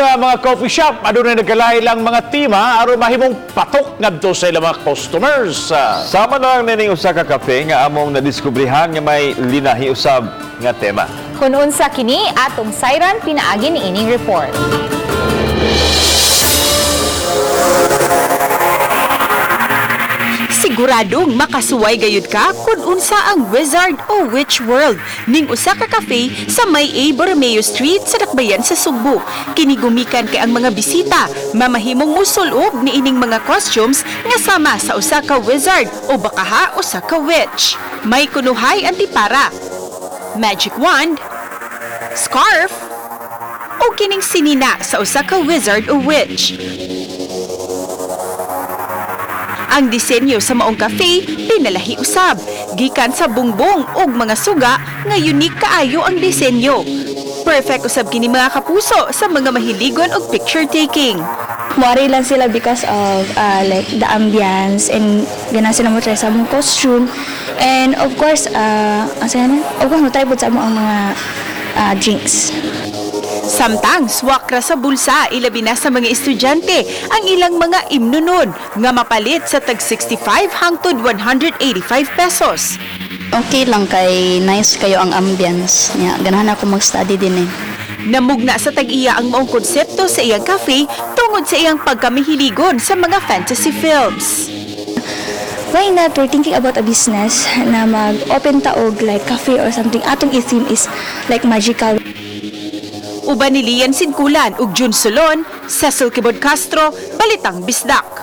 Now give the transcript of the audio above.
Mga coffee shop, adunay nagkalain mga tema aron mahimong patok ngadto sa ilang mga customers. Sama na lang nining usa ka kafe nga among nadiskubrihan nga may linahi usab nga tema. Kung unsa kini, atong sayran pinaagi ni ining report. Siguradong makasuway gayud ka kung unsa ang wizard o witch world ning usa ka cafe sa may A. Borromeo Street sa Dakbayan sa Sugbo. Kini gumikan kay ang mga bisita mamahimong musul-ob ni ining mga costumes nga sama sa usa ka wizard o bakaha usa ka witch. May kunuhay antipara, magic wand, scarf, o kining sinina sa usa ka wizard o witch. Ang disenyo sa maong cafe pinalahi usab gikan sa bungbong ug mga suga nga unique kaayo ang disenyo. Perfect usab kini, mga kapuso, sa mga mahiligon og picture taking. Muari lang sila because of like the ambience and gana sila mo try sa among costume and of course ang saya na, of course mo try pud sa among ang mga drinks. Samtang swak ra sa bulsa, ilabi na sa mga estudyante, ang ilang mga imnunod nga mapalit sa tag 65 hangtod 185 pesos. Okay lang kay nice kayo ang ambience. Nya, ganahan ako mag-study din eh. Namugna sa tag-iya ang maong konsepto sa iyang cafe tungod sa iyang pagkamihiligon sa mga fantasy films. Why not? We're thinking about a business na mag-open ta og like cafe or something. Atong i-theme is like magical. Uban ni Lian Sinkulan ug Jun Solon, Cecil Kibod Castro, Balitang Bisdak.